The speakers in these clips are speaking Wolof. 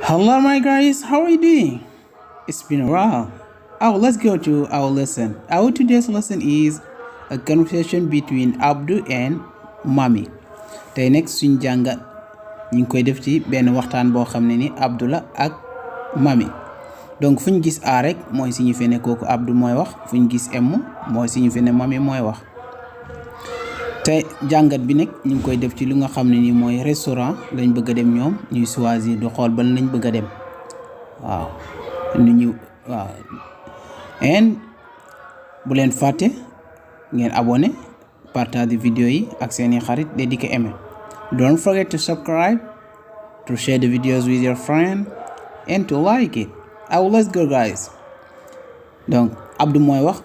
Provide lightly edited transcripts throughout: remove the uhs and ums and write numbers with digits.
Hello, my guys. How are you doing? It's been a while. Oh, let's go to our lesson. Our today's lesson is a conversation between Abdou and Mami. Tey nag suñ jàngat ñu ngi koy def ci benn waxtaan boo xam ne ni Abdou la ak Mami. Donc fu ñu gis A rek mooy signifié ne kooku Abdou mooy wax, fu ñu gis M mooy signifié ne Mami mooy wax. Tey jàngat bi nag ñu ngi koy def ci lu nga xam ne ni mooy restaurant lañ bëgg a dem ñoom ñuy choisir du xool ban lañ bëgg a dem waaw and bu leen fàtte ngeen abonné partage vidéo yi ak seeni xarit de di ko aimer. Don't forget to subscribe, to share the videos with your friend and to like it. Let's go guys. Donc Abdou mooy wax,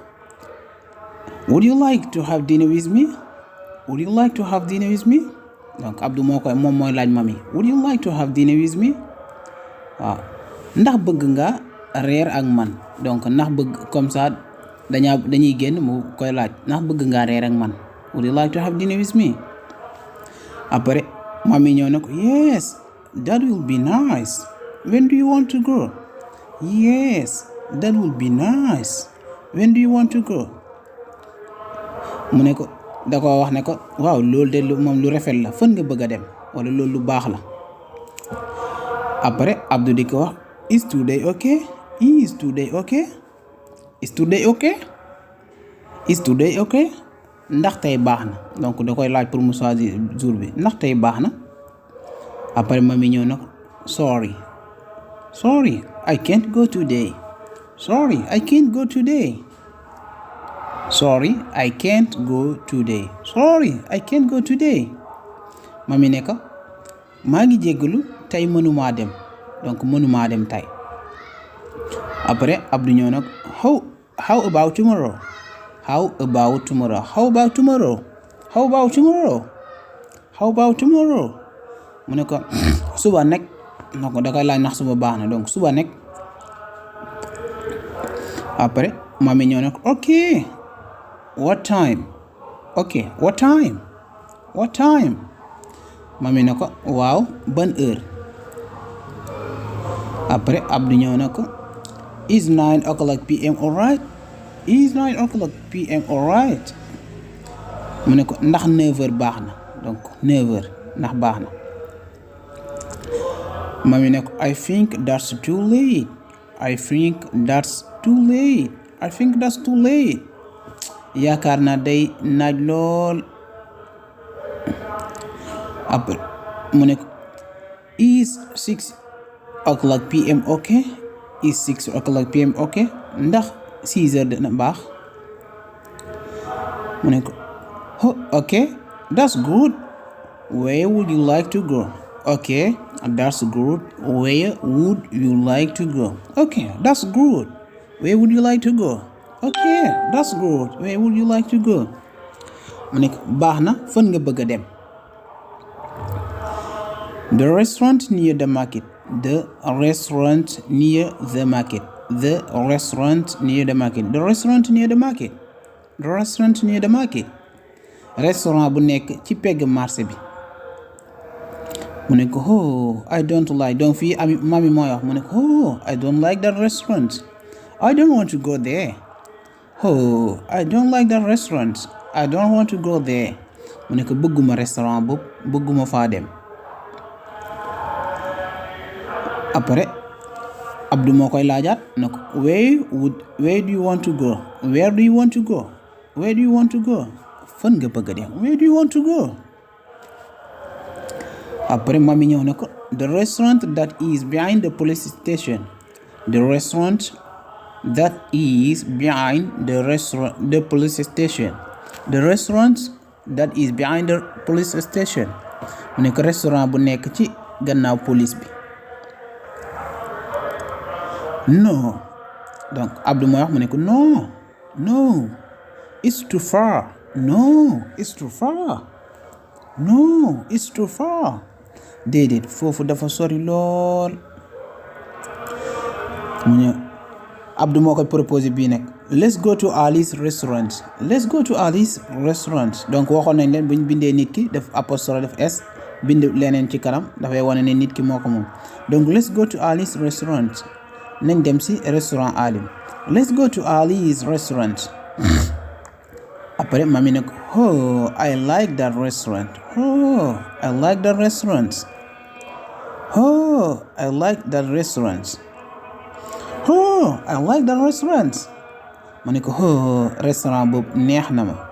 would you like to have dinner with me? Would you like to have dinner with me? Donc Abdou moom mooy laaj Mami, would you like to have dinner with me? waaw ndax bëgg nga reer ak man. Donc ndax bëgg comme ça dañuy génn mu koy laaj ndax bëgg nga reer ak man. Would you like to have dinner with me? Après Mami ñëw na ko, yes, that will be nice. When do you want to go? Yes, that will be nice. When do you want to go? mu ne ko da ko wax ne ko waaw loolu de moom lu rafet la, fan nga bëgg a dem wala loolu lu baax la. Après Abdou di ko wax, is today okay? Is today okay? Is today okay? Is today okay? Ndax tey baax na. Donc da koy laaj pour mu choisir jour bi, ndax tey baax na. Après Mami ñëw na ko, sorry I can't go today. Sorry I can't go today. Sorry I can't go today. Sorry I can't go today. Mami ne ko, maa ngi jéggalu tey mënumaa dem. Donc mënumaa dem tey. Après Abdou ñëw na ko, how about tomorrow? How about tomorrow? How about tomorrow? How about tomorrow? How about tomorrow? mu ne ko suba nekk. Donc da koy laaj ndax suba baax na, donc suba nekk. Après Mami ñëw na ko, okay. What time? Okay, what time? What time? Mami ne ko, waaw ban heure? Après Abdou ñëw na ko, is 9 o'clock p.m. alright? Is 9 o'clock p.m. alright? mu ne ko ndax 9h baax na. Donc 9h ndax baax na. Mami ne ko, I think that's too late. I think that's too late. I think that's too late. Yaakaar naa day naaj lool. Après mu ne ko, is 6 o'clock p.m. okay? Is 6 o'clock p.m. okay? Ndax 6h dina baax. mu ne ko, oh okay, that's good. Where would you like to go? Okay, that's good. Where would you like to go? Okay, that's good. Where would you like to go? Okay, that's good. Where would you like to go? mu ne ko, baax na, fan nga bëgg a dem? The restaurant near the market. The restaurant near the market. The restaurant near the market. The restaurant near the market. The restaurant near the market. Restaurant bu nekk ci pegg marché bi. mu ne ko, oh I don't like. Donc fii Mami mooy wax, mu ne ko, oh I don't like that restaurant. I don't want to go there. Oh I don't like that restaurant. I don't want to go there. mu ne ko, bëgguma restaurant boobu, bëgguma faa dem. Après Abdou moo koy laajaat na ko, where do you want to go? Where do you want to go? Where do you want to go? Fan nga bëgg a dem? Where do you want to go? Après Mami ñëw na ko, the restaurant that is behind the police station. The restaurant that is behind the police station. The restaurant that is behind the police station. mu ne ko restaurant bu nekk ci gannaaw police bi. No. Donc Abdou mooy wax, mu ne ko, no it's too far. No it's too far. No it's too far. Déedéet foofu dafa sori lool. mu ne Abdou moo koy proposé bii nag, let's go to Ali's restaurant. Let's go to Ali's restaurant. Donc waxoon nañ leen bu ñu bindee nit ki def apostrophe def s bind leneen ci kanam dafay wane ne nit ki moo ko moom. Donc let's go to Ali's restaurant. nañ dem si restaurant Ali. Let's go to Ali's restaurant. Après mami ne ko oh I like that restaurant. Oh I like that restaurant. Oh I like that restaurant. Oh I like that restaurant. ma ne ko oh restaurant boobu neex na ma.